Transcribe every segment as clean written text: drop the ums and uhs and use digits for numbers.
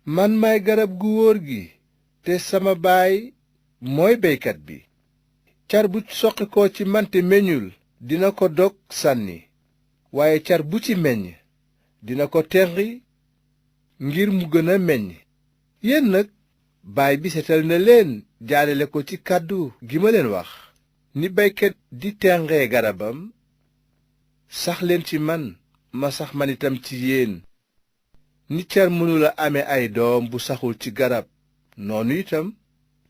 man maay garab gu wóor gi te sama baay mooy baykat bi. car bu soqi ko ci man te meññul dina ko dog sànni, waaye car bu ci meññ dina ko tenqi ngir mu gën a meññ. yéen nag baay bi setal na leen jaarale ko ci kàddu gi ma leen wax. ni baykat di tenqee garabam, sax leen ci man ma sax man itam ci yéen. ni car mënula ame ay doom bu saxul ci garab, noonu itam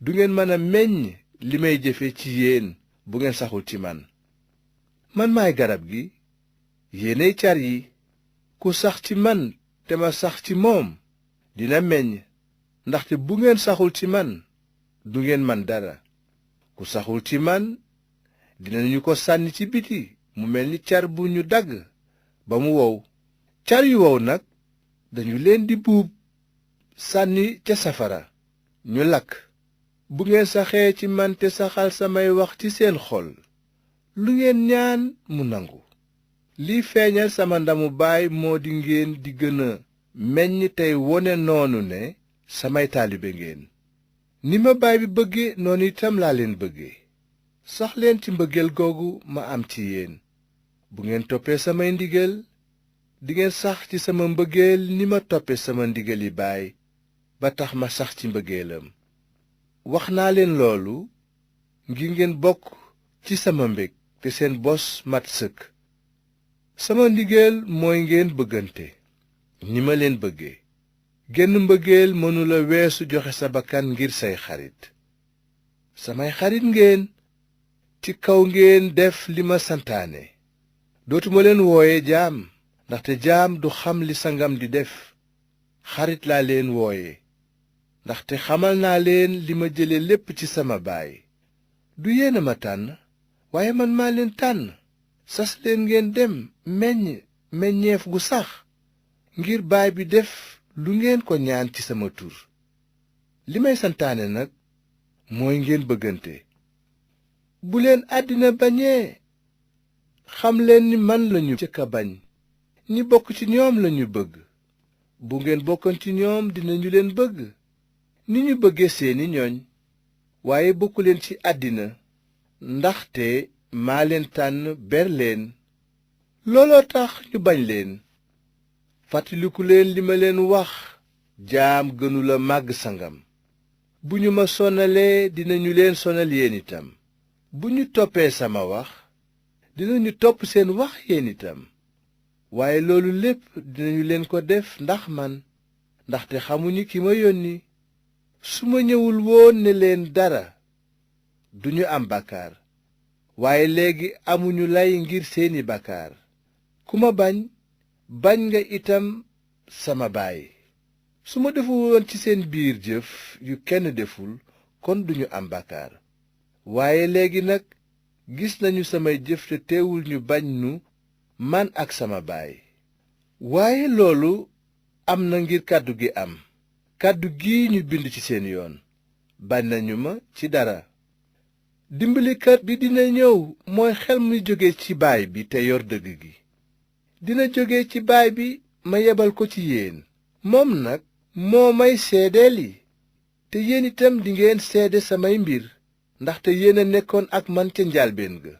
du ngeen mën a meññ li may jëfe ci yéen bu ngeen saxul ci man. man maay garab gi, yéenay car yi. ku sax ci man te ma sax ci moom dina meññ, ndaxte bu ngeen saxul ci man du ngeen man dara. ku saxul ci man dinañu ko sànni ci biti mu mel ni car bu ñu dagg ba mu wow. car yu wow nag dañu leen di buub sànni ca safara ñu lakk. bu ngeen saxee ci man te saxal samay wax ci seen xol, lu ngeen ñaan mu nangu. liy feeñal sama ndamu baay moo di ngeen di gën a meññ tey wone noonu ne samay taalibe ngeen. ni ma baay bi bëgge noonu itam laa leen bëgge. sax leen ci mbëggeel googu ma am ci yéen. bu ngeen toppee samay ndigal dingeen sax ci sama mbëggeel ni ma toppe sama ndigali baay ba tax ma sax ci mbëggeelam. wax naa leen loolu ngir ngeen bokk ci sama mbég te seen bos mat sëkk. sama ndigal mooy ngeen bëggante ni ma leen bëggee. genn mbëggeel mënula weesu joxe sa bakkan ngir say xarit. samay xarit ngeen ci kaw ngeen def li ma santaane. dootuma leen wooye jaam, ndaxte jaam du xam li sangam di def. xarit laa leen wooye, ndaxte xamal naa leen li ma jële lépp ci sama baay. du yéen a ma tànn, waaye man maa leen tànn. sas leen ngeen dem meññ meññeef gu sax, ngir baay bi def lu ngeen ko ñaan ci sama tur. li may santaane nag mooy ngeen bëggante. bu leen àddina bañee, xam leen ni man lañu jëkk a bañ. ñi bokk ci ñoom lañu bëgg. bu ngeen bokkoon ci ñoom dinañu leen bëgg ni ñu bëgge seeni ñoñ. waaye bokkuleen ci àddina, ndaxte maa leen tànn ber leen. looloo tax ñu bañ leen. fàttaliku leen li ma leen wax, jaam gënula màgg sangam. bu ñu ma sonalee dinañu leen sonal yéen itam. bu ñu toppee sama wax dinañu topp seen wax yéen itam. waaye loolu lépp dinañu leen ko def ndax man, ndaxte xamuñu ki ma yónni. su ma ñëwul woon ne leen dara duñu am bàkkaar, waaye léegi amuñu lay ngir seeni bàkkaar. ku ma bañ, bañ nga itam sama baay. su ma deful woon ci seen biir jëf yu kenn deful, kon duñu am bàkkaar. waaye léegi nag gis nañu samay jëf te teewul ñu bañ nu man ak sama baay. waaye loolu am na ngir kàddu gi am. kàddu gi ñu bind ci seen yoon. bañ nañu ma ci dara. dimbalikat bi dina ñëw mooy xel mi jóge ci baay bi te yor dëgg gi. dina jóge ci baay bi ma yebal ko ci yéen. moom nag moo may seedeel yi. te yéen itam dingeen seede samay mbir, ndaxte yéen a nekkoon ak man ca njaalbéen ga.